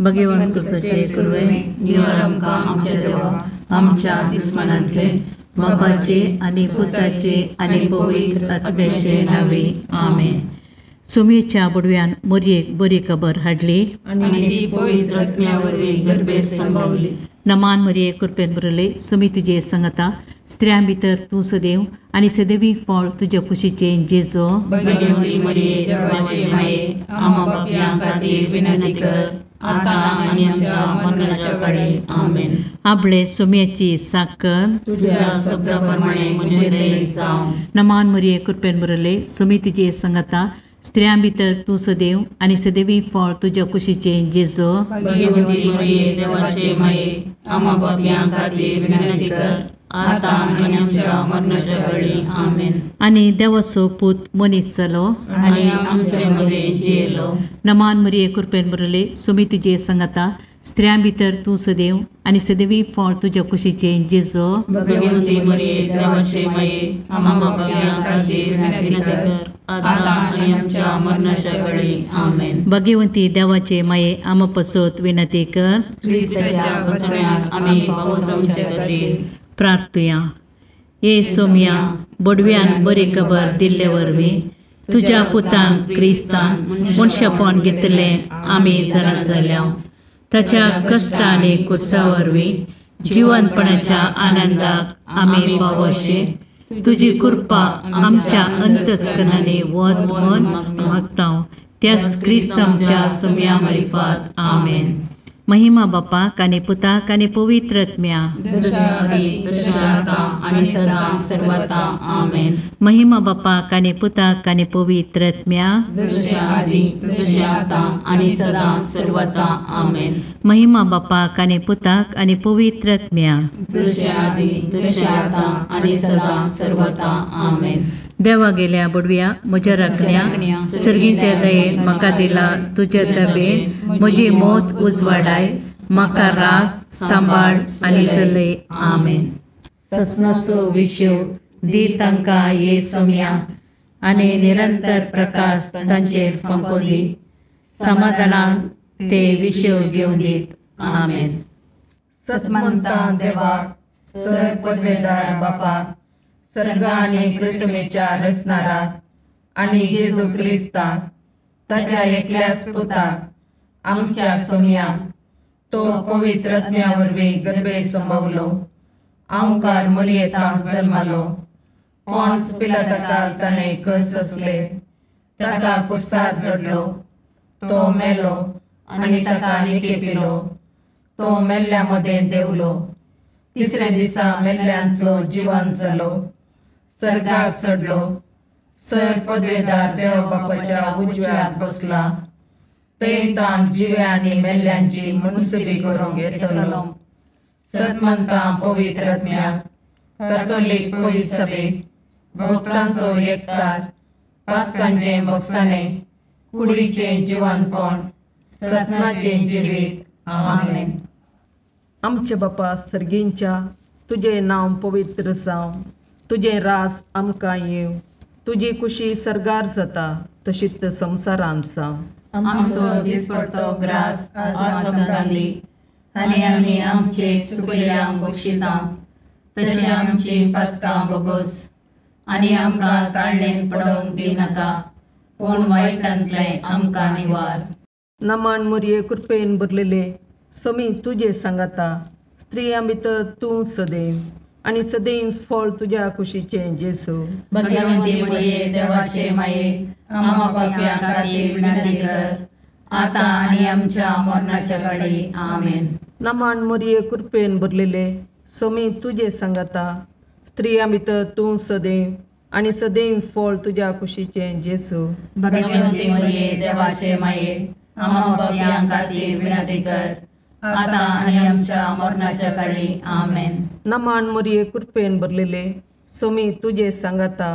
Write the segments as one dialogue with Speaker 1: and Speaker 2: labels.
Speaker 1: भगवंत कुसाचे कुरवे निवार आमकां आमच्या देवा आमच्या दुस्मनांतले बापाचे आनी पुताचे आनी पवित्र आत्म्याचे नांवे आमेन. सुमेच्या बुडव्यान मोरयेक बरी खबर हाडली
Speaker 2: आनी ती पवित्र आत्म्या वरवीं गर्भेत संभावली.
Speaker 1: नमान मरिये कृपेन भरले सुमी तुजे संगता स्त्रियां भितर तूं सदैव आनी सदैवी फळ तुज्या कुशीचें जेजो.
Speaker 2: भगवती मरिये देवाचे माये आम्हा पापयां खातीर विनंती कर आतां आनी आमच्या मरणाच्या काळी आमेन.
Speaker 1: आपले सुम्याची साकर
Speaker 2: तुझ्या शब्दा प्रमाणे म्हजें जावं.
Speaker 1: नमान मरिये कृपेन भरले सुमी तुजे संगता स्त्रियां भितर तूं सदैव आनी सदैवी फळ तुज्या कुशीचें जेजो.
Speaker 2: भगवती मरिये देवाचे माये आम्हा पापयां खातीर विनंती कर आतां आनी आमच्या मरणाच्या काळी आमेन.
Speaker 1: आनी देवाचो पूत मनीस जालो
Speaker 2: आनी आमचे मदें जियेलो.
Speaker 1: नमान मरिये कृपेन भरले सुमी तुजे संगता स्त्रियां भितर तूं सदैव आनी सदैवी फळ तुज्या कुशीचें जेजो.
Speaker 2: भगवती मरिये देवाचे माये आम्हा पापयां खातीर विनंती कर आतां आनी आमच्या मरणाच्या काळी आमेन.
Speaker 1: भगवंती देवाचे माये आम्हा पसत विनंती कर.
Speaker 2: क्रिस्ताच्या बसव्याक आमी पावसाचे खातीर
Speaker 1: प्रार्थुया. ये सोम्या बडव्यान बरी खबर दिल्ले वरवीं तुज्या पुतान क्रिस्तान मनशापण घेतलें आमी जाणा जाल्या. ताच्या कश्ट आनी कुर्सा वरवीं जिवनपणाच्या आनंदाक आमी पावोशे तुजी कृपा आमच्या अंतस्करणांनी वत म्हूण मागता त्याच क्रिस्त आमच्या सोम्या मारिफात आमेन. महिमा बापाक आनी पुताक आनी पवित्र आत्म्या. महिमा बापाक आनी पुताक आनी पवित्र आत्म्या. महिमा बापाक आनी पुताक आनी पवित्र आत्म्या. देवा गेल्या बुडव्या म्हज्या राखण्या सर्गीच्या दयेन म्हाका दिला तुज्या दबेन म्हजी मौत उजवाडाय म्हाका राग सांबाळ आनी चलय आमेन. ससनाचो विशय दी तांकां ये सोम्या आनी निरंतर प्रकाश तांचेर फांको दी समाधानान ते विशय घेवन दीत आमेन.
Speaker 3: सतमंता देवाक सर पदवेदार बापाक सर्ग आनी पृथ्वीच्या रचणाराक आनी जेजू क्रिस्ताक ताच्या एकल्याच पुताक आमच्या सोम्याक तो पवित्र आत्म्या वरवीं गर्भे संभवलो आंवकार मरियेतांक जल्मालो पॉन्स पिलाताकाल ताणें कस सोंसले ताका कुर्सार चडलो तो मेलो आनी ताका निकेपिलो तो मेल्ल्या मदें देंवलो तिसऱ्या दिसा मेल्ल्यांतलो जिवन जालो सर्गाक चडलो सर पदवेदार देव बापाच्या उजव्याक बसला थंय ताण जिव्या आनी मेल्ल्यांची मनसुबी करूंक येतलो. सतमंता पवित्र आत्म्याक कॅथोलीक पवित्र सभेक भक्तांचो एकतार पातकांचें भोगसाणें कुडीचें जिवनपण ससनाचें जिवीत आमेन.
Speaker 4: आमचे बापा सर्गींच्या तुजें नांव पवित्र जावं तुजें रास आमकां येवं तुजी कुशी सर्गार जाता तशीच संवसारांत जावं.
Speaker 2: आमचो दिसपडतो ग्रास आज आमकां दी आनी आमी आमचे सुकल्यांक बक्षिता तशें आमची पातकां बोगोस आनी आमकां ताळणेन पडोवंक दिनाका पूण वायटांतलें आमकां निवार.
Speaker 4: नमान मोरये कृपेन भरलेले समी तुजे सांगाता स्त्रियां भितर तूं सदैव आनी सदैव फळ तुज्या कुशीचें जेजू.
Speaker 2: भगवंती मरिये देवाचे माये आम्हा पापयां खातीर विनंती कर आतां आनी आमच्या मरणाच्या काळी आमेन.
Speaker 4: नमान मोरये कृपेन भरलेले समी तुजे सांगाता स्त्रियां भितर तूं सदैव आनी सदैव फळ तुज्या कुशीचें जेजू.
Speaker 2: भगवंती मरिये देवाचे माये आम्हा पापयां खातीर विनंती कर आतां आनी आमच्या मरणाच्या काळी आमेन.
Speaker 4: नमान मोरये कृपेन भरलेले समी तुजे सांगाता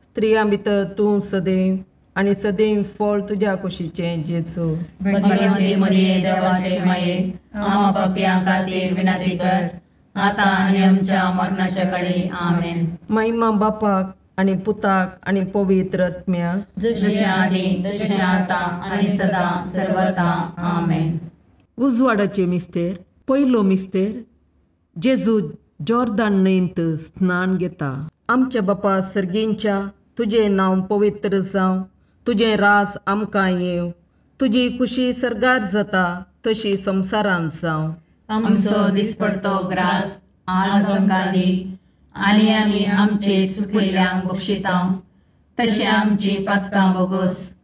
Speaker 4: स्त्रियां भितर तूं सदैव आनी सदैव फळ तुज्या कुशीचें जेजू.
Speaker 2: भगवंती मरिये देवाचे माये आम्हा पापयां खातीर विनंती कर आतां आनी आमच्या मरणाच्या काळी आमेन.
Speaker 4: महिमा बापाक आनी पुताक आनी पवित्र आत्म्याक
Speaker 2: जशें आदी तशें आतां आनी सदां सर्वता आमेन.
Speaker 4: उजवाडाचे मिस्तेर. पयलो मिस्तेर, जेजू जॉर्दान न्हंयंत स्नान घेता. आमच्या बापा सर्गींच्या, तुजें नांव पवित्र जावं, तुजें राज आमकां येवं, तुजी खुशी सर्गार जाता तशी संवसारांत जावं.
Speaker 2: आमचो दिसपडतो ग्रास आज आमकां दी आनी आमी आमचे सुकिल्ल्यांक बक्षिता तशें आमची पातकां बोगोस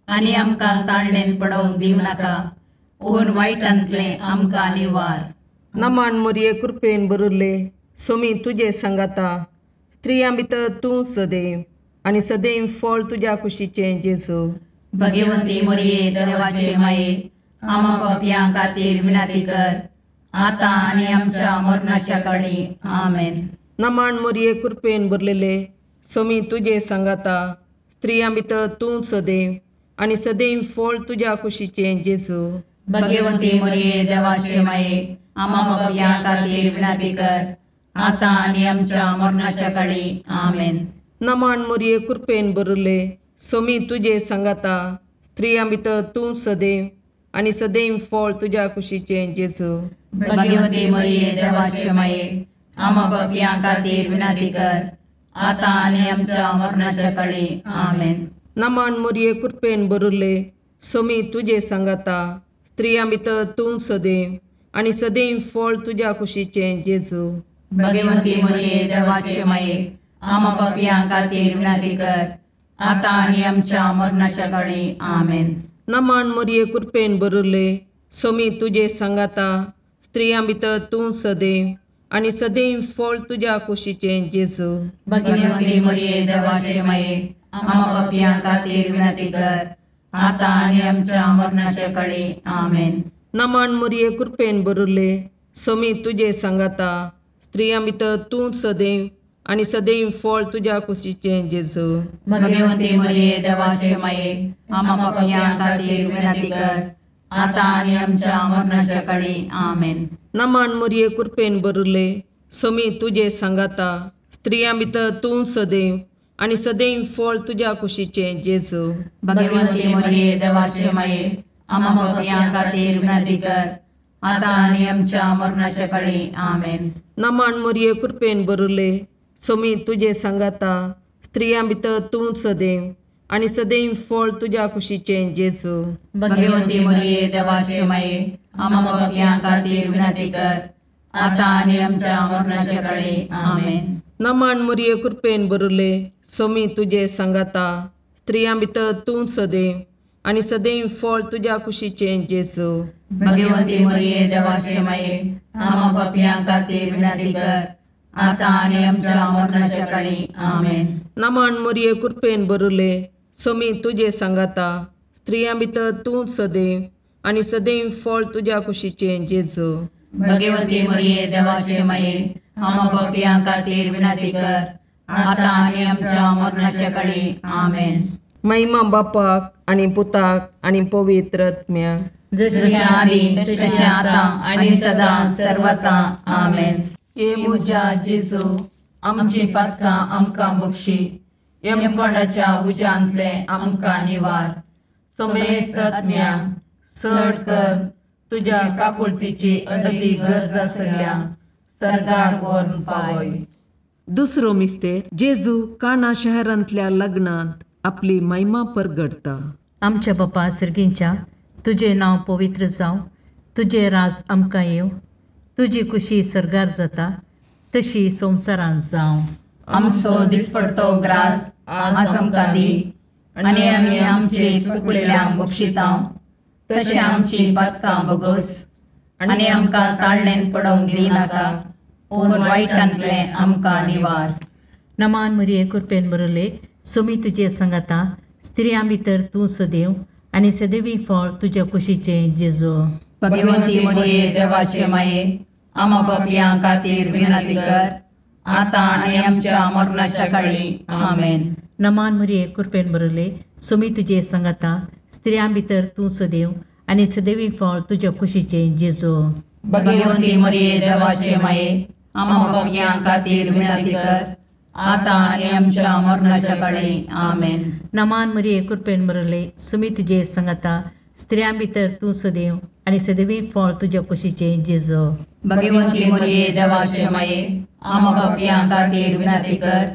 Speaker 2: आनी आमकां ताळणेन पडोवंक दिवं नाका, पूण वायटांतलें आमकां निवार.
Speaker 4: नमान मोरये कृपेन बरुल्ले, सोमी तुजे सांगाता, स्त्रियां भितर तूं सदैव आनी सदैव फळ तुज्या कुशीचें जेजू.
Speaker 2: भगवंती मोरये देवाचे माये, आमा पापयां खातीर विनंती कर, आतां आनी आमच्या मरणाच्या काळी. आमेन.
Speaker 4: नमान मोरये कृपेन भरलेले, सोमी तुजे सांगाता, स्त्रियां भितर तूं सदैव आनी सदैव फळ तुज्या कुशीचें जेजू.
Speaker 2: भगवंती मोरये देवाचे माये, आमा पापयां खातीर विनंती कर, आतां आनी आमच्या मरणाच्या काळी. आमेन.
Speaker 4: नमान मोरये कृपेन भरले, सोमी तुजे सांगाता, स्त्रियां भितर तूं सदैव आनी सदैव फळ तुज्या कुशीचें जेजू.
Speaker 2: भगवंती मोरये देवाचे माये, आमा पापयां खातीर विनंती कर, आतां आनी आमच्या मरणाच्या काळी. आमेन.
Speaker 4: नमान मोरये कृपेन भरले, सोमी तुजे सांगाता, स्त्रियां भितर तूं सदैव आनी सदैव फळ तुज्या कुशीचें जेजू.
Speaker 2: भगवंती मोरये देवाचे माये, आमा पापयां खातीर विनंती कर, आतां आनी आमच्या मरणाच्या काळी. आमेन.
Speaker 4: नमान मोरये कृपेन भरले, सोमी तुजे सांगाता, स्त्रियां भितर तूं सदैव आनी सदैव फळ तुज्या कुशीचें जेजू.
Speaker 2: भगवंती मोरये देवाचे माये, आमा पापयां खातीर विनंती कर, आतां आनी आमच्या मरणाच्या काळी. आमेन.
Speaker 4: नमान मोरये कृपेन भरले, सोमी तुजे सांगाता, स्त्रियां भितर तूं सदैव आनी सदैव फळ तुज्या कुशीचें जेजू.
Speaker 2: भगवंती मोरये देवाचे माये, आमा पापयां खातीर विनंती कर, आतां आनी आमच्या मरणाच्या काळी. आमेन.
Speaker 4: नमान मोरये कृपेन भरले, सोमी तुजे सांगाता, स्त्रियां भितर तूं सदैव आनी सदैव फळ तुज्या कुशीचें जेजू.
Speaker 2: भगवंती मोरये देवाचे माये, आमा पापयां खातीर विनंती कर, आतां आनी आमच्या मरणाच्या काळी. आमेन.
Speaker 4: नमान मोरये कृपेन भरले, सोमी तुजे सांगाता, स्त्रियां भितर तूं सदैव आनी सदैव फळ तुज्या कुशीचें जेजू.
Speaker 2: भगवंती मोरये देवाचे माये, आमा पापयां खातीर विनंती कर, आतां आनी आमच्या मरणाच्या काळी. आमेन.
Speaker 4: नमान मोरये कृपेन भरले, सोमी तुजे सांगाता, स्त्रियां भितर तूं सदैव आनी सदैव फळ तुज्या कुशीचें जेजू.
Speaker 2: भगवंती मोरये देवाचे माये, आमा पापयां खातीर विनंती कर, आतां आनी आमच्या मरणाच्या काळी. आमेन.
Speaker 4: नमान मोरये कृपेन भरले, सोमी तुजे सांगाता, स्त्रियां भितर तूं सदैव आनी सदैव फळ तुज्या कुशीचें जेजू.
Speaker 2: भगवंती मोरये देवाचे माये, आमा पापयां खातीर विनंती कर, आतां आनी आमच्या मरणाच्या काळी. आमेन.
Speaker 4: महिमा बापाक आनी पुताक आनी पवित्र आत्म्याक,
Speaker 2: जशी आदी तशें आतां आनी सदां सर्वता. आमेन.
Speaker 3: हे म्हज्या जेजू, आमची पातकां आमकां बक्षी, यमकोंडाच्या उज्यांतलें आमकां निवार, समेस्त आत्म्या चड कर तुज्या काकुळतीची अदती गरज आसल्या सर्गाक व्हरून पावय.
Speaker 4: दुसरो मिस्तेर, जेजू काना शहरांतल्या लग्नांत आपली महिमा परगडता.
Speaker 1: आमच्या बापा सर्गींच्या, तुजें नांव पवित्र जावं, तुजें राज आमकां येवं, तुजी खुशी सर्गार जाता तशी संवसारांत जावं.
Speaker 2: आमचो दिसपडतो ग्रास आज आमकां दी आनी आमी आमचे चुकलेल्यांक बक्षिता तशें आमची पातकां बगोस आनी आमकां ताळणेन पडोवंक दिनाका, पूण वायटांतलें आमकां निवार.
Speaker 1: नमान मरिये कृपेन बरले, सोमी तुजे सांगाता, स्त्रियां भितर तूं सदैव आनी सदैवी फळ तुज्या कुशीचें जेजू.
Speaker 2: भगवंती मरिये देवाचे माये, आमा पापयां खातीर विनंती कर, आतां आनी आमच्या मरणाच्या काळी. आमेन.
Speaker 1: नमान मरिये कृपेन बरले, सोमी तुजे सांगाता, स्त्रियां भितर तूं सदैव आनी सदैवी फळ तुज्या कुशीचें जेजू.
Speaker 2: भगवंती मरिये देवाचे माये, आमा पापयां खातीर विनंती कर, आतां आनी आमच्या मरणाच्या काळी. आमेन.
Speaker 1: नमान मरिये कृपेन बरले, सोमी तुजे सांगाता, स्त्रियां भितर तूं सदैव आनी सदैवी फळ तुज्या कुशीचें जेजू.
Speaker 2: भगवंती मरिये देवाचे माये, आम्हा पापयां खातीर विनंती कर,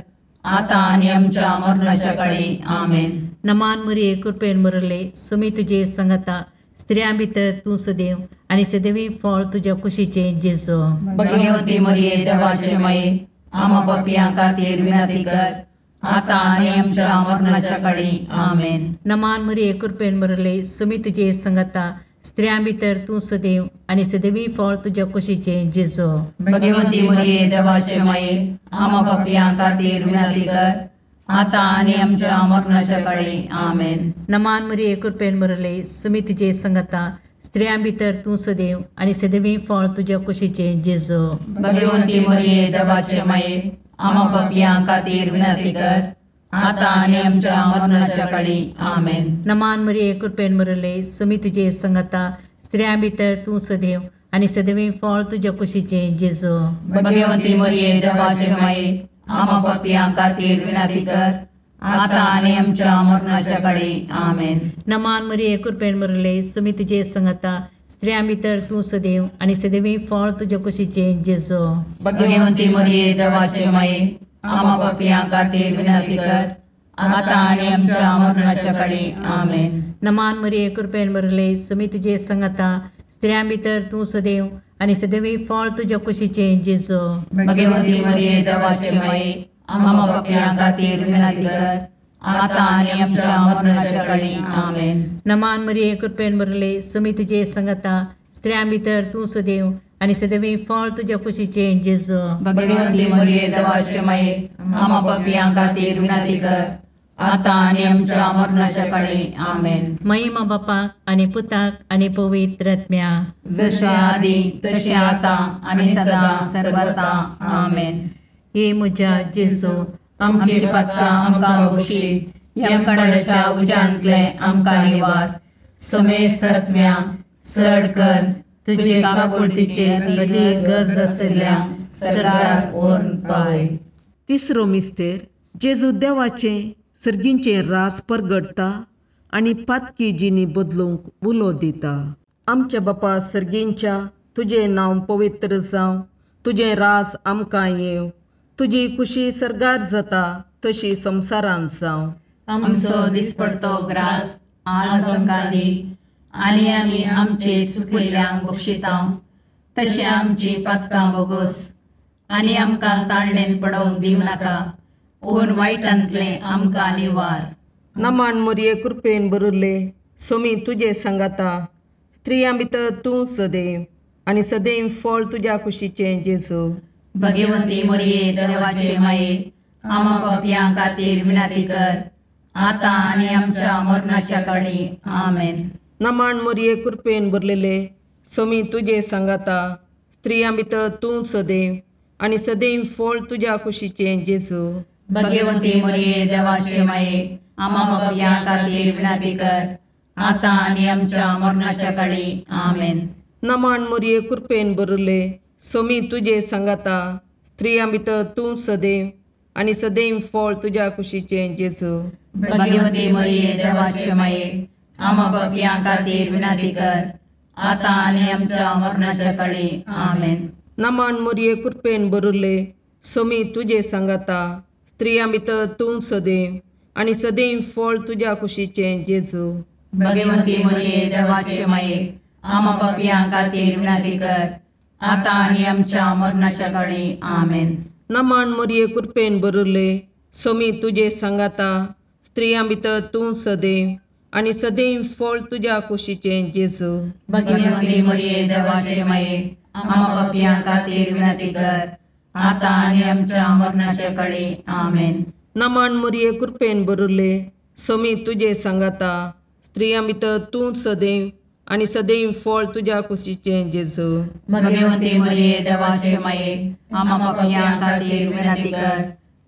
Speaker 2: आतां आनी आमच्या मरणाच्या काळी. आमेन.
Speaker 1: नमान मरिये, कृपेन भरले, सुमी तुजे संगता, स्त्रियां भितर तूं सदैव आनी सदैवी फळ तुज्या कुशीचें जेजू.
Speaker 2: भगवंती मरिये देवाचे माये, आम्हा पापयां खातीर विनंती कर, आतां आनी आमच्या मरणाच्या काळी. आमेन.
Speaker 1: नमान मरिये, कृपेन भरले, सुमी तुजे संगता, स्त्रियां भितर तूं सदैव आनी सदैवी फळ तुज्या कुशीचें जेजू.
Speaker 2: भगवंती मरिये देवाचे माये, आम्हा पापयां खातीर विनंती कर, आतां आनी आमच्या मरणाच्या काळी. आमेन.
Speaker 1: नमान मरिये, कृपेन भरले, सुमी तुजे संगता, स्त्रियां भितर तूं सदैव आनी सदैवी फळ तुज्या कुशीचें जेजू.
Speaker 2: भगवंती मरिये देवाचे माये, आम्हा पापयां खातीर विनंती कर, आतां आनी आमच्या मरणाच्या काळी. आमेन.
Speaker 1: नमान मरिये, कृपेन भरले, सुमी तुजे संगता, स्त्रियां भितर तूं सदैव आनी सदैवी फळ तुज्या कुशीचें जेजू.
Speaker 2: भगवंती मरिये देवाचे माये, आम्हा पापयां खातीर विनंती कर, आतां आनी आमच्या मरणाच्या काळी. आमेन.
Speaker 1: नमान मरिये, कृपेन भरले, सुमी तुजे संगता, स्त्रियां भितर तूं सदैव आनी सदैवी फळ तुज्या कुशीचें जेजू.
Speaker 2: भगवंती मरिये देवाचे माये, आम्हा पापयां खातीर विनंती कर, आतां आनी आमच्या मरणाच्या काळी. आमेन.
Speaker 1: नमान मरिये, कृपेन भरले, सुमी तुजे संगता, स्त्रियां भितर तूं सदैव आनी सदैवी फळ तुज्या कुशीचें जेजू.
Speaker 2: भगवंती मरिये देवाचे माये, आम्हा पापयां खातीर विनंती कर, आतां आनी आमच्या मरणाच्या काळी. आमेन.
Speaker 1: नमान मरिये, कृपेन भरले, सुमी तुजे संगता, स्त्रियां भितर तूं सदैव आनी सदैवी फळ तुज्या कुशीचें जेजू.
Speaker 2: भगवंती मरिये देवाचे माये, आम्हा पापयां खातीर विनंती कर, आतां आनी आमच्या मरणाच्या काळी. आमेन.
Speaker 1: महिमा बापाक आनी पुताक आनी पवित्र आत्म्या,
Speaker 2: जशें आदी तशें आतां आनी सदां सर्वता. आमेन.
Speaker 1: हे म्हज्या जेजू,
Speaker 2: आमची पातकां आमकां बक्षी, यमकंडाच्या उज्यांतले आमकां निवार, समेस्त आत्म्या चड कर तुजे काकुळतीचेर अदीक गरज आशिल्ल्या सरकार व्हरून पावय.
Speaker 4: तिसरो मिस्तेर, जेजू देवाचें सर्गींचें रास परगडटा आनी पातकी जिणी बदलूंक उलो दिता. आमच्या बापा सर्गींच्या, तुजें नांव पवित्र जावं, तुजें रास आमकां येवं, तुजी कुशी सर्गार जाता तशी संवसारांत जावं.
Speaker 2: आमचो दिसपडतो ग्रास आज आमकां दी, आनी आमी आमचे सुकिल्ल्यांक बक्षिता तशें आमची पातकां बोगोस, आनी आमकां ताळणेन पडोवंक दिवं नाका, पूण वायटांतलें आमकां निवार.
Speaker 4: नमान मरिये, कृपेन भरिल्ले, सोमी तुजे सांगाता, स्त्रियां भितर तूं सदैव आनी सदैव फळ तुज्या कुशीचें जेजू.
Speaker 2: भगवंती मरिये देवाचे माये, आम्हा पापयां खातीर विनंती कर, आतां आनी आमच्या मरणाच्या काळी. आमेन.
Speaker 4: नमान मरिये, कृपेन भरलेले, सोमी तुजे सांगाता, स्त्रियां भितर तूं सदैव आनी सदैव फळ तुज्या कुशीचें जेजू.
Speaker 2: भगवंती मरिये देवाचे माये, आम्हा पापयां खातीर विनंती कर, आतां आनी आमच्या मरणाच्या काळी. आमेन.
Speaker 4: नमान मरिये, कृपेन भरिल्ले, सोमी तुजे सांगाता, स्त्रियां भितर तूं सदैव आनी सदैव फळ तुज्या कुशीचें जेजू.
Speaker 2: भगवंती मरिये देवाचे माये, आम्हा पापयां खातीर विनंती कर, आतां आनी आमच्या मरणाच्या काळी. आमेन.
Speaker 4: नमान मरिये, कृपेन भरिल्ले, सोमी तुजे सांगाता, स्त्रियां भितर तूं सदैव आनी सदैव फळ तुज्या कुशीचें जेजू.
Speaker 2: भगवंती मरिये देवाचे माये, आम्हा पापयां खातीर विनंती कर, आतां आनी आमच्या मरणाच्या काळी. आमेन.
Speaker 4: नमान मरिये, कृपेन भरिल्ले, सोमी तुजे सांगाता, स्त्रियां भितर तूं सदैव आनी सदैव फळ तुज्या कुशीचें जेजू.
Speaker 2: भगवंती मरिये देवाचे माये, आम्हा पापयां खातीर विनंती कर, आतां आनी आमच्या मरणाच्या काळी. आमेन.
Speaker 4: नमान मरिये, कृपेन भरिल्ले, सोमी तुजे सांगाता, स्त्रियां भितर तूं सदैव आनी सदैव फळ तुज्या कुशीचें जेजू.
Speaker 2: भगवंती मरिये देवाचे माये, आम्हा पापयां खातीर विनंती कर,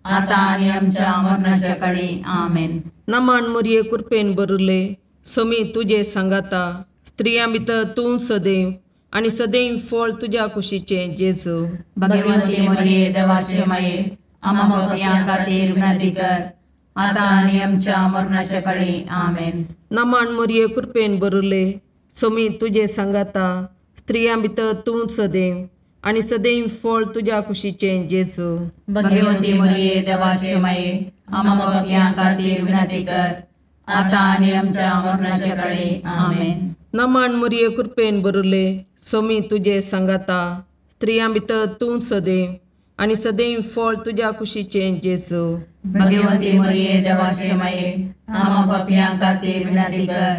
Speaker 2: आतां आनी आमच्या मरणाच्या काळी. आमेन.
Speaker 4: नमान मरिये, कृपेन भरिल्ले, सोमी तुजे सांगाता, स्त्रियां भितर तूं सदैव आनी सदैव फळ तुज्या कुशीचें जेजू.
Speaker 2: भगवंती मरिये देवाचे माये, आम्हा पापयां खातीर विनंती कर, आतां आनी आमच्या मरणाच्या काळी. आमेन.
Speaker 4: नमन मरिये कृपेन भरिल्ले, स्वामी तुजे सांगाता, स्त्रियां भितर तूं सदैव आनी सदैव फळ तुज्या कुशीचें जेजू.
Speaker 2: भगवंती मरिये देवाचे माये, आम्हा पापयां खातीर विनंती कर, आतां आनी आमच्या मरणाच्या काळी. आमेन.
Speaker 4: नमन मरिये कृपेन भरिल्ले, स्वामी तुजे सांगाता, स्त्रियां भितर तूं सदैव आनी सदैव फळ तुज्या कुशीचें जेजू.
Speaker 2: भगवंती मरिये देवाचे माये, आम्हा पापयां खातीर विनंती कर,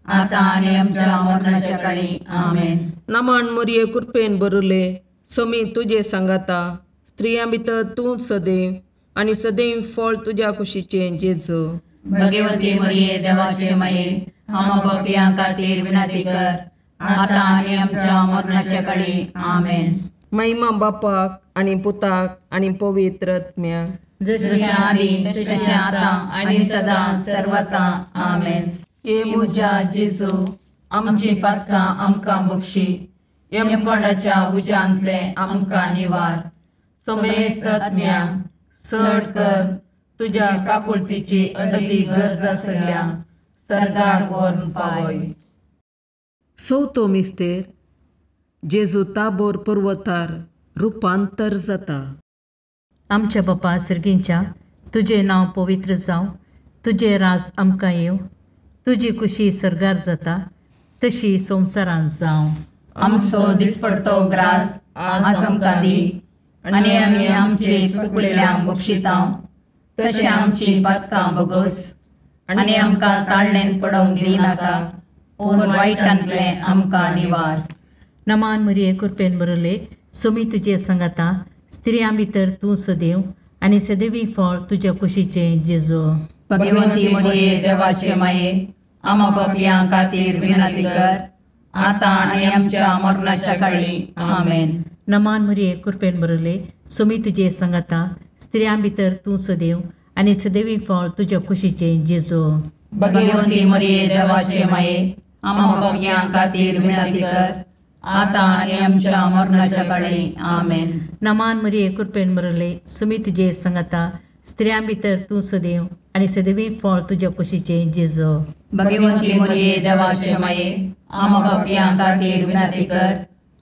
Speaker 2: आतां आनी आमच्या मरणाच्या काळी. आमेन.
Speaker 4: नमन मरिये कृपेन भरिल्ले, स्वामी तुजे सांगाता, स्त्रियां भितर तूं सदैव आनी सदैव फळ तुज्या कुशीचें जेजू.
Speaker 2: भगवंती मरिये देवाचे माये, आम्हा पापयां खातीर विनंती कर, आतां आनी आमच्या मरणाच्या काळी. आमेन.
Speaker 4: महिमा बापाक आनी पुताक आनी पवित्र आत्म्याक,
Speaker 2: जशें आदी तशें आतां आनी सदां सर्वता. आमेन.
Speaker 3: हे म्हज्या जेजू, आमची पातकां आमकां बक्षी, यमकोंडाच्या उज्यांतलें आमकां निवार, समेस्त आत्म्यांक चड कर तुज्या काकुळतीची अदती गरज आसल्या सर्गाक व्हरून पावय.
Speaker 4: चवथो मिस्तेर, जेजू ताबोर पर्वतार रुपांतर जाता.
Speaker 1: आमच्या बापा सर्गींच्या, तुजें नांव पवित्र जावं, तुजें राज आमकां येवं, तुजी कुशी सर्गार जाता तशी संवसारांत जावं.
Speaker 2: आमचो दिसपडतो ग्रास आज आमकां दी, आनी आमी आमचे चुकलेल्यांक बक्षितांव तशें आमची पातकां बगोस, आनी आमकां ताळणेन पडोवंक दिनाका, पूण वायटांतलें आमकां निवार.
Speaker 1: नमान मरिये कृपेन भरिल्ले, स्वामी तुजे सांगाता, स्त्रियां भितर तूं सदैव आनी सदैवी फळ तुज्या कुशीचें जेजू.
Speaker 2: भगवंती मरिये देवाचे माये, आम्हा पापयां खातीर विनंती कर, आतां आनी आमच्या मरणाच्या काळी. आमेन.
Speaker 1: नमान मरिये कृपेन भरिल्ले, स्वामी तुजे सांगाता, स्त्रियां भितर तूं सदैव आनी सदैवी फळ तुज्या कुशीचें जेजू.
Speaker 2: भगवंती मरिये देवाचे माये, आम्हा पापयां खातीर विनंती कर, आतां आनी आमच्या मरणाच्या काळी. आमेन.
Speaker 1: नमान मरिये कृपेन भरिल्ले, स्वामी तुजे सांगाता, स्त्रियां भितर तूं सदैव आनी सदैवी फळ तुज्या कुशीचें जेजू.
Speaker 2: भगवंती मरिये देवाचे माये, आम्हा पापयां खातीर विनंती कर,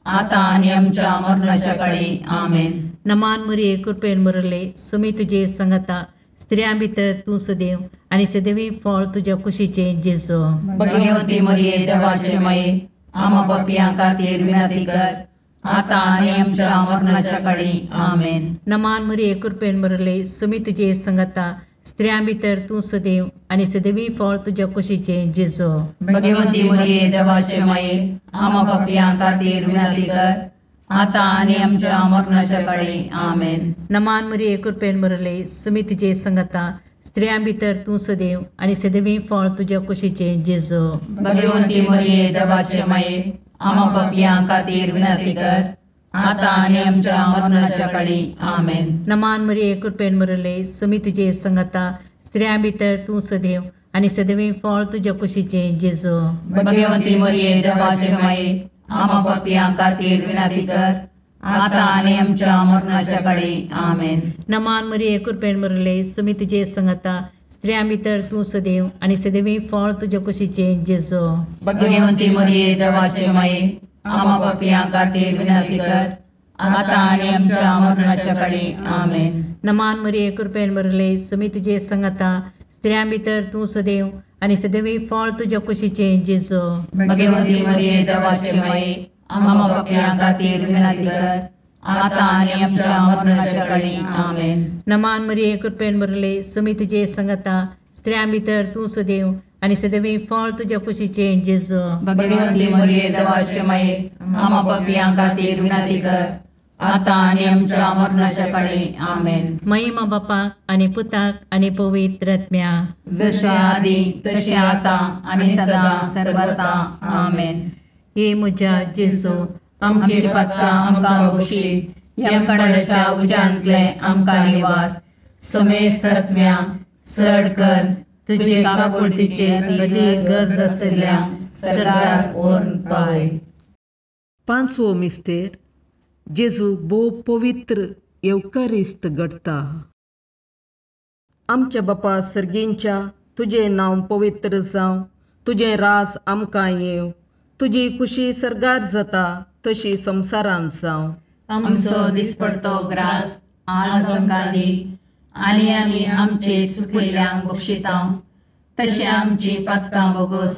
Speaker 2: आतां आनी आमच्या मरणाच्या काळी. आमेन.
Speaker 1: नमान मरिये कृपेन भरिल्ले, स्वामी तुजे सांगाता, स्त्रियां भितर तूं सदैव आनी सदैवी फळ तुज्या कुशीचें जेजू.
Speaker 2: भगवंती मरिये देवाचे माये, आम्हा पापयां खातीर विनंती कर, आतां आनी आमच्या मरणाच्या काळी. आमेन.
Speaker 1: नमान मरिये कृपेन भरिल्ले, स्वामी तुजे सांगाता, स्त्रियां भितर तूं सदैव आनी सदैवी फळ तुज्या कुशीचें जेजू.
Speaker 2: भगवंती मरिये देवाचे माये, आम्हा पापयां खातीर विनंती कर, आतां आनी आमच्या मरणाच्या काळी. आमेन.
Speaker 1: नमान मरिये कृपेन भरिल्ले, स्वामी तुजे सांगाता, स्त्रियां भितर तूं सदैव आनी सदैवी फळ तुज्या कुशीचें जेजू.
Speaker 2: भगवंती मरिये देवाचे माये, आम्हा पापयां खातीर विनंती कर, आतां आनी आमच्या मरणाच्या काळी. आमेन.
Speaker 1: नमान मरिये कृपेन भरिल्ले, स्वामी तुजे सांगाता, स्त्रियां भितर तूं सदैव आनी सदैवी फळ तुज्या कुशीचें जेजू.
Speaker 2: भगवंती मरिये देवाचे माये, आम्हा पापयां खातीर विनंती कर, आतां आनी आमच्या मरणाच्या काळी. आमेन.
Speaker 1: नमान मरिये कृपेन भरिल्ले, स्वामी तुजे सांगाता, स्त्रियां भितर तूं सदैव आनी सदैवी फळ तुज्या कुशीचें जेजू.
Speaker 2: भगवंती मरिये देवाचे माये, आम्हा पापयां खातीर विनंती कर, आतां आनी आमच्या मरणाच्या काळी. आमेन.
Speaker 1: नमान मरिये कृपेन भरिल्ले, स्वामी तुजे सांगाता, स्त्रियां भितर तूं सदैव आनी सदैवी फळ तुज्या कुशीचें जेजू.
Speaker 2: भगवंती मरिये देवाचे माये, आम्हा पापयां खातीर विनंती कर, आतां आनी आमच्या मरणाच्या काळी. आमेन.
Speaker 1: नमान मरिये कृपेन भरिल्ले, स्वामी तुजे सांगाता, स्त्रियां भितर तूं सदैव आनी सदैवी फळ तुज्या कुशीचें जेजू.
Speaker 2: भगवंती मरिये देवाचे माये, आम्हा पापयां खातीर विनंती कर, आतां आनी आमच्या मरणाच्या काळी. आमेन.
Speaker 1: महिमा बापाक आनी पुताक आनी पवित्र आत्म्याक,
Speaker 2: जशें आदी तशें आतां आनी सदां सर्वता. आमेन.
Speaker 1: हे म्हज्या जेजू,
Speaker 2: आमची पातकां आमकां बक्षी, यमकंडाच्या उज्यांतलें आमकां निवार, समेस्त आत्म्यांक चड कर तुजे काकुळतीचे अदीक गरज आशिल्ल्या सर्गाक व्हरून पावय.
Speaker 4: पांचवो मिस्तेर, जेजू भोव पवित्र येवकारिस्त घडटा. आमच्या बापा सर्गींच्या तुजें नांव पवित्र जावं, तुजें राज आमकां येवं, तुजी खुशी सर्गार जाता तशी संवसारांत जावं.
Speaker 2: आमचो दिसपडतो ग्रास आज आमकां दी आनी आमी आमचे सुकिल्ल्यांक बक्षिता तशें आमची पातकां बोगोस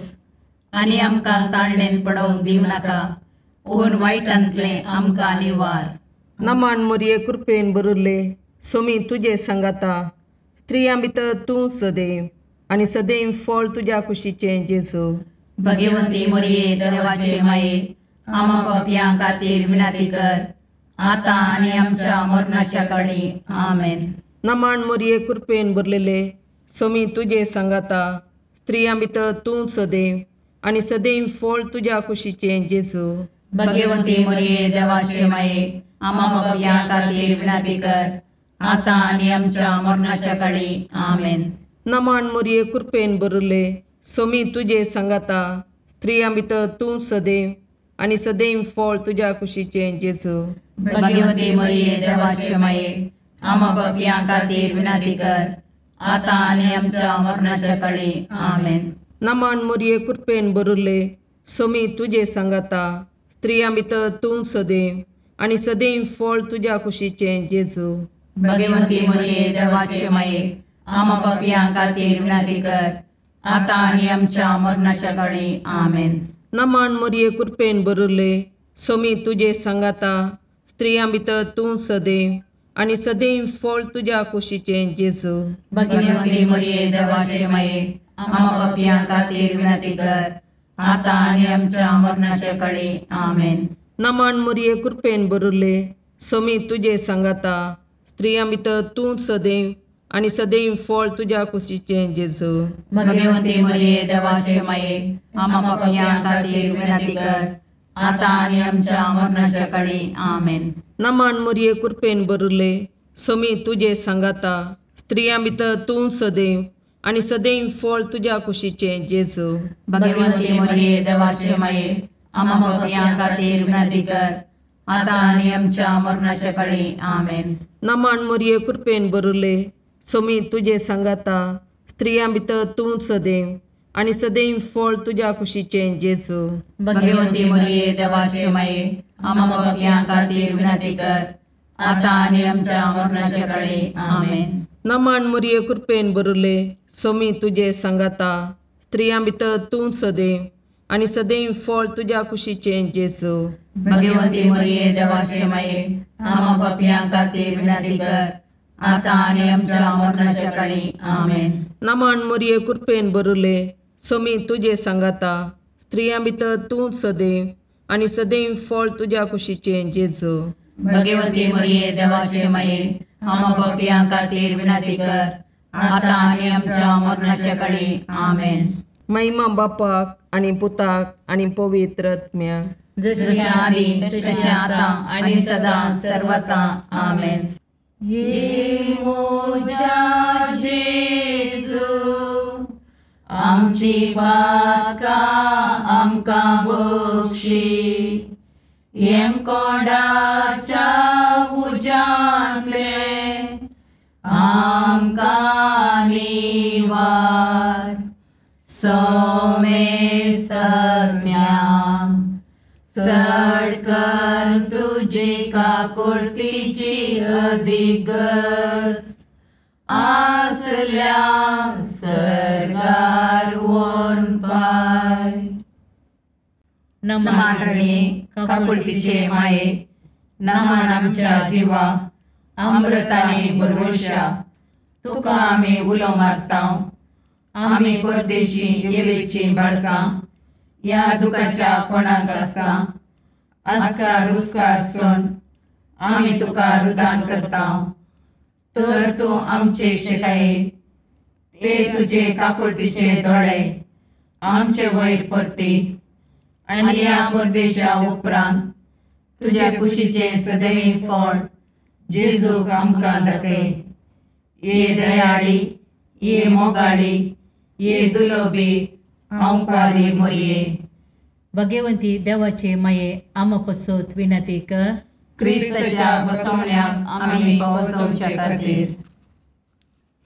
Speaker 2: आनी आमकां ताळणेन पडोवंक दिवं नाका पूण वायटांतलें आमकां निवार.
Speaker 4: नमान मोरये कृपेन बरुल्ले सोमी तुजे सांगाता, स्त्रियां भितर तूं सदैव आनी सदैव फळ तुज्या कुशीचें जेजू.
Speaker 2: भगवंती मोरये देवाचे माये आमा पापयां खातीर विनंती कर आतां आनी आमच्या मरणाच्या काळी. आमेन.
Speaker 4: नमान मोरये कृपेन भरलेले सोमी तुजे सांगाता, स्त्रियां भितर तूं सदैव आनी सदैव फळ तुज्या कुशीचें जेजू.
Speaker 2: भगवंती मोरये देवाचे माये आमा पापयां खातीर विनंती कर आतां आनी आमच्या मरणाच्या काळी. आमेन.
Speaker 4: नमान मोरये कृपेन भरले सोमी तुजे सांगाता, स्त्रियां भितर तूं सदैव आनी सदैव फळ तुज्या कुशीचें जेजू.
Speaker 2: भगवंती मोरये देवाचे माये आमा पापयां खातीर विनंती कर आतां आनी आमच्या मरणाच्या काळी. आमेन.
Speaker 4: नमान मोरये कृपेन भरले सोमी तुजे सांगाता, स्त्रियां भितर तूं सदैव आनी सदैव फळ तुज्या कुशीचें जेजू.
Speaker 2: भगवंती मोरये देवाचे माये आमा पापयां खातीर विनंती कर आतां आनी आमच्या मरणाच्या काळी. आमेन.
Speaker 4: नमान मोरये कृपेन भरले सोमी तुजे सांगाता, स्त्रियां भितर तूं सदैव आनी सदैव फळ तुज्या कुशीचें जेजू.
Speaker 2: भगवंती मोरये देवाचे माये आमा पापयां खातीर विनंती कर आतां आनी आमच्या मरणाच्या काळी. आमेन.
Speaker 4: नमान मोरये कृपेन भरले सोमी तुजे सांगाता, स्त्रियां भितर तूं सदैव आनी सदैव फळ तुज्या कुशीचें जेजू.
Speaker 2: भगवंती मोरये देवाचे माये आमा पापयां खातीर विनंती कर आतां आनी आमच्या मरणाच्या काळी. आमेन.
Speaker 4: नमान मोरये कृपेन भरले सोमी तुजे सांगाता, स्त्रियां भितर तूं सदैव आनी सदैव फळ तुज्या कुशीचें जेजू.
Speaker 2: भगवंती मोरये देवाचे माये आमा पापयां खातीर विनंती कर आतां आनी आमच्या मरणाच्या काळी. आमेन.
Speaker 4: नमान मोरये कृपेन भरले सोमी तुजे सांगाता, स्त्रियां भितर तूं सदैव आनी सदैव फळ तुज्या कुशीचें जेजू.
Speaker 2: भगवंती मोरये देवाचे माये आमा पापयां खातीर विनंती कर आतां आनी आमच्या मरणाच्या काळी. आमेन.
Speaker 4: नमान मोरये कृपेन भरले सोमी तुजे सांगाता, स्त्रियां भितर तूं सदैव आनी सदैव फळ तुज्या कुशीचें जेजू.
Speaker 2: भगवंती मोरये देवाचे माये आमा पापयां खातीर विनंती कर आतां आनी आमच्या मरणाच्या काळी. आमेन.
Speaker 4: नमान मोरये कृपेन भरले सोमी तुजे सांगाता, स्त्रियां भितर तूं सदैव आनी सदैव फळ तुज्या कुशीचें जेजू.
Speaker 2: भगवंती मोरये देवाचे माये आमा पापयां खातीर विनंती कर आतां आनी आमच्या मरणाच्या काळी. आमेन.
Speaker 4: महिमा बापाक आनी पुताक आनी पवित्र आत्म्याक,
Speaker 2: जशी आदी तशें आतां आनी सदां सर्वता. आमेन.
Speaker 3: ये मोजा जेजू आमची पातकां आमकां बक्षी, येमकोंडाच्या उज्यांतले आमकां निवार. सोमेस्तज्ञा चड कर तुजी काकुळतीची अधिगस आसल्या सर्गार व्हरून पाय.
Speaker 2: नमान रणी काकुळतीचे माये, नमान आमच्या जिवा अमृताने भरवशा, तुका आमी उलो मारता. आमी परदेशी येवेची बाळकां ह्या दुखाच्या कोणाक आसता आस्कार रुस्कार सोन आमी तुका रुदान करता. तर तूं आमचे शिकाये ते तुजे काकुळतीचे दोळे आमचे वयर परती आनी ह्या परदेशा उपरांत तुज्या कुशीचें सदैव फळ जेजूक आमकां दाखय. ये दयाळी, ये मोगाळी, ये दुलोबी अंकारी मोरये.
Speaker 1: भगवंती देवाचे माये आमा पसोत विनंती कर.
Speaker 3: क्रिस्ताच्या बसवण्याक आमी पावसोवचे खातीर.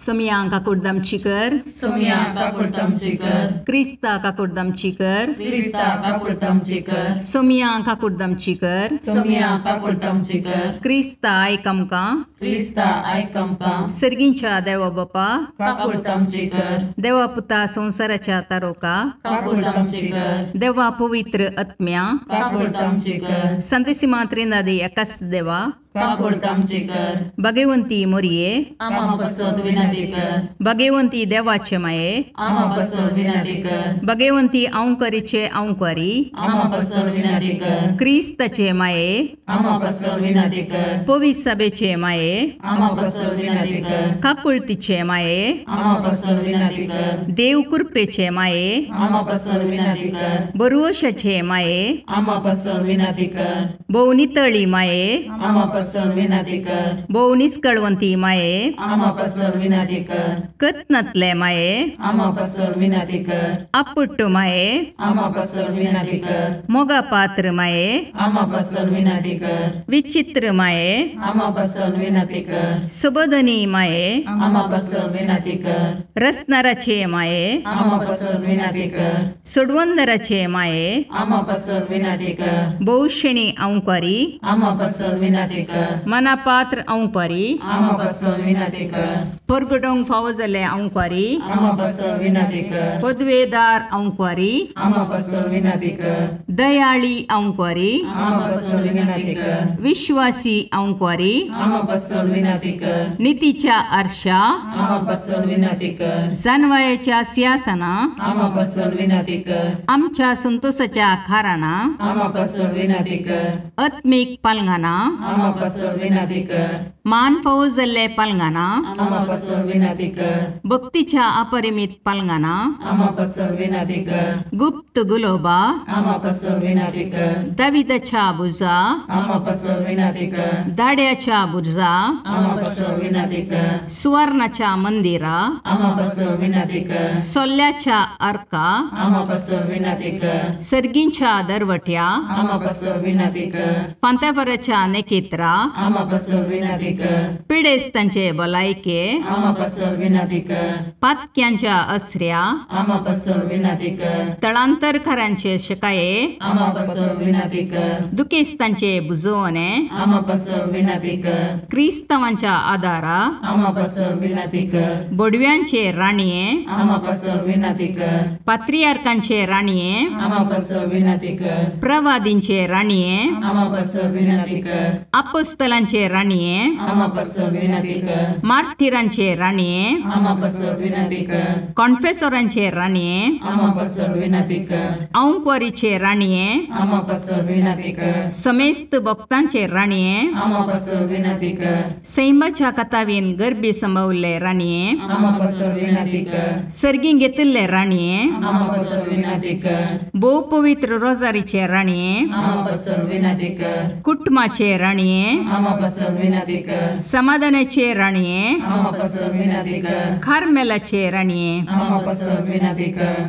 Speaker 2: सोमया काकुडदामची कर,
Speaker 3: सोमया काकुडदामची कर,
Speaker 2: क्रिस्ता काकुडदामची कर,
Speaker 3: क्रिस्ता काकुडदामची कर,
Speaker 2: सोमया काकुडदामची कर,
Speaker 3: सोमया काकुडदामची कर,
Speaker 2: क्रिस्ता आयक आमकां,
Speaker 3: क्रिस्ता आयक आमकां,
Speaker 2: सर्गींच्या देवा बापा
Speaker 3: काकुडदामची कर,
Speaker 2: देवा पुता संवसाराच्या तारोका
Speaker 3: काकुडदामची कर,
Speaker 2: देवा पवित्र आत्म्या
Speaker 3: काकुडदामची कर,
Speaker 2: संतेसिमा त्रिनादी एकाच देवा
Speaker 3: काकुडदामची कर,
Speaker 2: भगवंती मोरये
Speaker 3: आमा पासत विनंती कर,
Speaker 2: भगवंती देवाचे माये
Speaker 3: आमा पासत विनंती कर,
Speaker 2: भगवंती औंकरीचे औंकरी
Speaker 3: आमा पासत विनंती कर,
Speaker 2: क्रिस्ताचे माये
Speaker 3: आमा पासत विनंती कर,
Speaker 2: पवित्र सभेचे माये
Speaker 3: आमा पासत विनंती कर,
Speaker 2: काकुळतीचे माये
Speaker 3: आमा पासत विनंती कर,
Speaker 2: देव कृपेचे माये
Speaker 3: आमा पासत विनंती कर,
Speaker 2: बरोशाचे माये
Speaker 3: आमा पासत विनंती कर,
Speaker 2: भोव नितळी माये
Speaker 3: आमा पासत विनंती कर,
Speaker 2: भोव निस्कळवंती माये
Speaker 3: आमा पासत विनंती कर,
Speaker 2: कत्नातले माये
Speaker 3: आमा पासत विनंती कर,
Speaker 2: आपुट्ट माये
Speaker 3: आमा पासत विनंती कर,
Speaker 2: मोगा पात्र माये
Speaker 3: आमा पासत विनंती कर,
Speaker 2: विचित्र माये
Speaker 3: आमा पासत विनंती कर,
Speaker 2: सुबोधनी माये
Speaker 3: आमा पासत विनंती कर,
Speaker 2: रसनाराचे माये
Speaker 3: आमा पासत विनंती कर,
Speaker 2: सोडवंदराचे माये
Speaker 3: आमा पासत विनंती कर,
Speaker 2: भोवशेणी औंकारी
Speaker 3: आमा पासत विनंती कर,
Speaker 2: मनापात्र औंकारी
Speaker 3: आमा पासत विनंती कर,
Speaker 2: परगटोंक फावो जाल्ले औंकारी
Speaker 3: आमा पासत विनंती कर,
Speaker 2: पदवेदार औंकारी
Speaker 3: आमा पासत विनंती कर,
Speaker 2: दयाळी औंकारी
Speaker 3: आमा पासत विनंती कर,
Speaker 2: विश्वासी औंकारी
Speaker 3: आमा पासत विनंती कर,
Speaker 2: नितीच्या आरशा
Speaker 3: आमा पासत विनंती कर,
Speaker 2: जानवायाच्या सिंहासना
Speaker 3: आमा पासत विनंती कर,
Speaker 2: आमच्या संतोषाच्या खाराना
Speaker 3: आमा पासत विनंती कर,
Speaker 2: आत्मीक पालंगाना
Speaker 3: आमा पासत विनंती कर,
Speaker 2: मान फावो जाल्ले पालंगाना
Speaker 3: आमा पासत विनंती कर,
Speaker 2: भक्तीच्या अपरिमित पालंगाना
Speaker 3: आमा पासत विनंती कर,
Speaker 2: गुप्त गुलोबा
Speaker 3: आमा पासत विनंती कर,
Speaker 2: दाविदाच्या बुजा
Speaker 3: आमा पासत विनंती कर,
Speaker 2: दाड्याच्या बुर्जा
Speaker 3: आमा पासत विनंती कर,
Speaker 2: सुवर्णाच्या मंदिरा
Speaker 3: आमा पासत विनंती कर,
Speaker 2: सोल्ल्याच्या अर्का
Speaker 3: आमा पासत विनंती कर,
Speaker 2: सर्गींच्या दरवट्या
Speaker 3: आमा पासत विनंती कर,
Speaker 2: पांतापराच्या नेकेत्रा
Speaker 3: आमा पासत विनंती कर,
Speaker 2: पिडेस्तांचे भलायके
Speaker 3: आमा पासत विनंती कर,
Speaker 2: पातक्यांच्या असऱ्या
Speaker 3: आमा पासत विनंती कर,
Speaker 2: तळांतरकारांचे शकाये
Speaker 3: आमा पासत विनंती कर,
Speaker 2: दुखेस्तांचे बुजवणे
Speaker 3: आमा पासत विनंती कर,
Speaker 2: क्रिस्तावांच्या आदारा
Speaker 3: आमा पासत विनंती कर,
Speaker 2: बोडव्यांचे राणये
Speaker 3: आमा पासत विनंती कर,
Speaker 2: पात्रियार्कांचे राणये
Speaker 3: आमा पासत विनंती कर,
Speaker 2: प्रवादींचे राणये
Speaker 3: आमा पासत विनंती कर,
Speaker 2: अपोस्तलांचे राणये
Speaker 3: आमा पासत विनंती कर,
Speaker 2: मार्थिरांचे राणये
Speaker 3: आमा पासत विनंती कर,
Speaker 2: कॉन्फेसोरांचे राणये
Speaker 3: आमा पासत विनंती कर,
Speaker 2: औंकवारीचे राणये
Speaker 3: आमा पासत विनंती कर,
Speaker 2: समेस्त भक्तांचे राणये
Speaker 3: आमा पासत विनंती कर,
Speaker 2: सैमाच्या कथावीन गर्भी संभवल्ले राणये
Speaker 3: आमा पासत विनंती कर,
Speaker 2: सर्गीं घेतिल्ले राणये
Speaker 3: आमा पासत विनंती कर,
Speaker 2: भोव पवित्र रोजारीचे राणये
Speaker 3: आमा पासत विनंती कर,
Speaker 2: कुटुंबाचे राणये
Speaker 3: आमा पासत विनंती कर,
Speaker 2: समाधानाचे राणये
Speaker 3: आमा पासत विनंती कर,
Speaker 2: कार्मेलाचे राणये
Speaker 3: आमा पासत विनंती कर,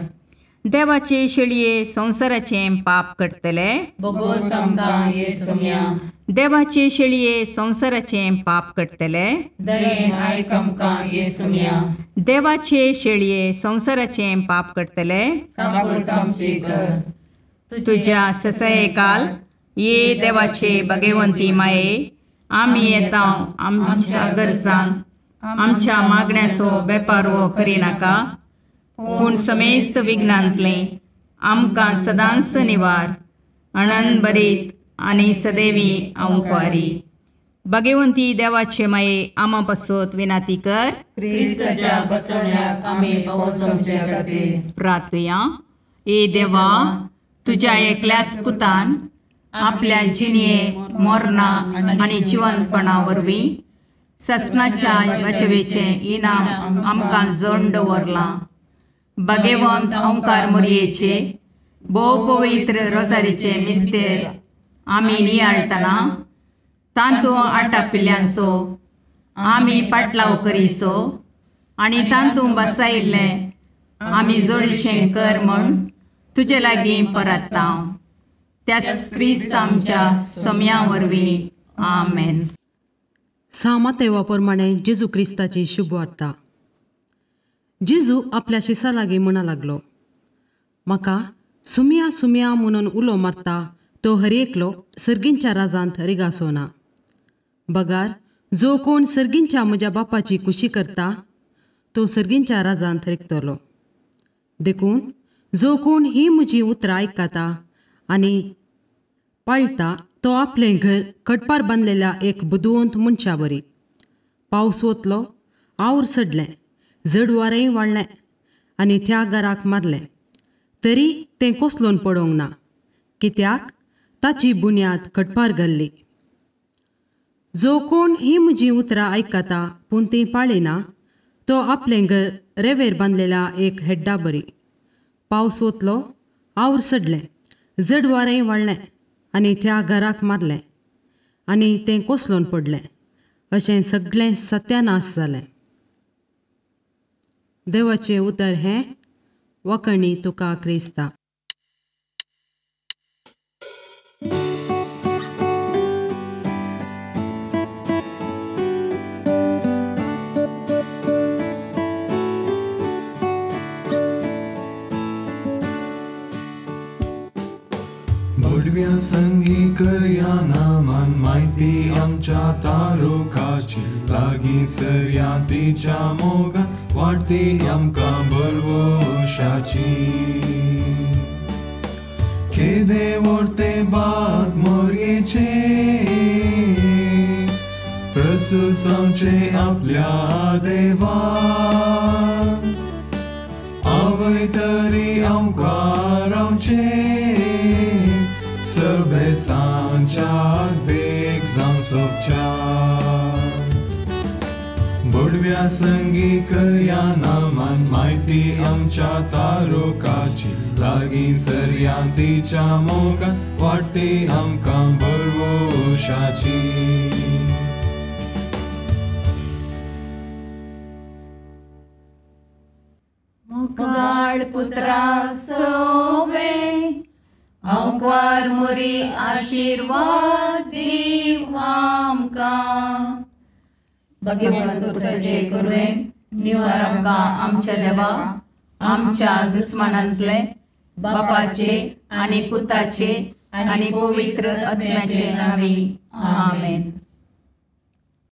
Speaker 2: देवाचे शेळये संवसाराचे पाप करतले
Speaker 3: बोगोस आमकां ये सोम्या,
Speaker 2: देवाचे शेळये संवसाराचे पाप करतले
Speaker 3: दयेन आयक आमकां ये सोम्या,
Speaker 2: देवाचे शेळये संवसाराचे पाप करतले
Speaker 3: काकुळट आमची कर,
Speaker 2: तुझ्या ससयकाल ये देवाचे भगवंती माये आमी येता आमच्या गरजांक आमच्या मागण्याचो बेपारवो करिनाका पूण समेस्त विघ्नांतलें आमकां सदांच निवार अणनभरीत आनी सदैवी औंकवारी. भगवंती देवाचे माये आमा पासत विनाती कर.
Speaker 3: क्रिस्ताच्या बसवण्याक आमी पावस आमच्या खातीर
Speaker 2: प्रार्थुया. ए देवा, तुज्या एकल्याच पुतान आपल्या जिणये मरणा आनी जिवनपणा वरवीं ससनाच्या वाचवेचें इनाम आमकां जोड दवरलां. भगवंत ओंकार मोरयेचे भोव पवित्र रोजारीचे मिस्तेर आमी नियाळटना तांतू आटापिल्ल्यांचो आमी पाटलाव करीसो आनी तांतू बसायिल्लें आमी जोडीशें कर म्हूण तुजे लागीं परत्ता. त्याच क्रिस्त आमच्या सोम्या वरवीं. आमेन.
Speaker 5: सामातेवा प्रमाणे जेजू क्रिस्ताची शुभवार्ता. जेजू आपल्या शिसा लागीं म्हणा लागलो, म्हाका सुमिया सुमिया म्हणून उलो मारता तो हर एकलो सर्गींच्या राजांत रिगासो ना, बगार जो कोण सर्गींच्या म्हज्या बापाची कुशी करता तो सर्गींच्या राजांत रिगतलो. देखून जो कोण ही म्हजी उतरां आयकता आनी पाळटा तो आपलें घर खडपार बांदलेल्या एक बुदवंत मनशा बरी. पावस वतलो, our सडलें, जड वारेंय वाडलें आनी त्या घराक मारलें, तरी तें कोसलोन पडोंक ना, कित्याक ताची बुन्याद खडपार घाल्ली. जो कोण ही म्हजी उतरां आयकता पूण तीं पाळिना तो आपलें घर रेवेर बांदलेल्या एक हेड्डा बरी. पावस वतलो, our सडलें, जड वारेंय वाडलें आनी त्या घराक मारलें आनी तें कोसलोन पडलें. अशें सगळें सत्यानाश जालें. देवाचें उतर हें वखणी तुका क्रिस्ता.
Speaker 6: भडव्या संगी करया नामान म्हायती आमच्या तारुकाची, लागीं सरया तिच्या मोगान वाडटी आमकां बरवशाची. केदे व्हडते बाग मोरयेचे, प्रसूस आमचे आपल्या देवा, आवय तरी आमकां रावचे, सभेसांच्याक देख जावं सोबच्या. भडव्या संगी करया नामान म्हायती आमच्या तारुकाची, लागीं सरया तिच्या मोगान वाडटी आमकां बरवशाची.
Speaker 2: मुखाळ पुत्रा सोवे अंकार मोरी आशीर्वाद दीव आमकां. भगवंत कुसाचे कुरवेन निवार आमकां आमच्या देवा आमच्या दुस्मानांतले बापाचे आनी पुताचे आनी पवित्र आत्म्याचे नांवी. आमेन.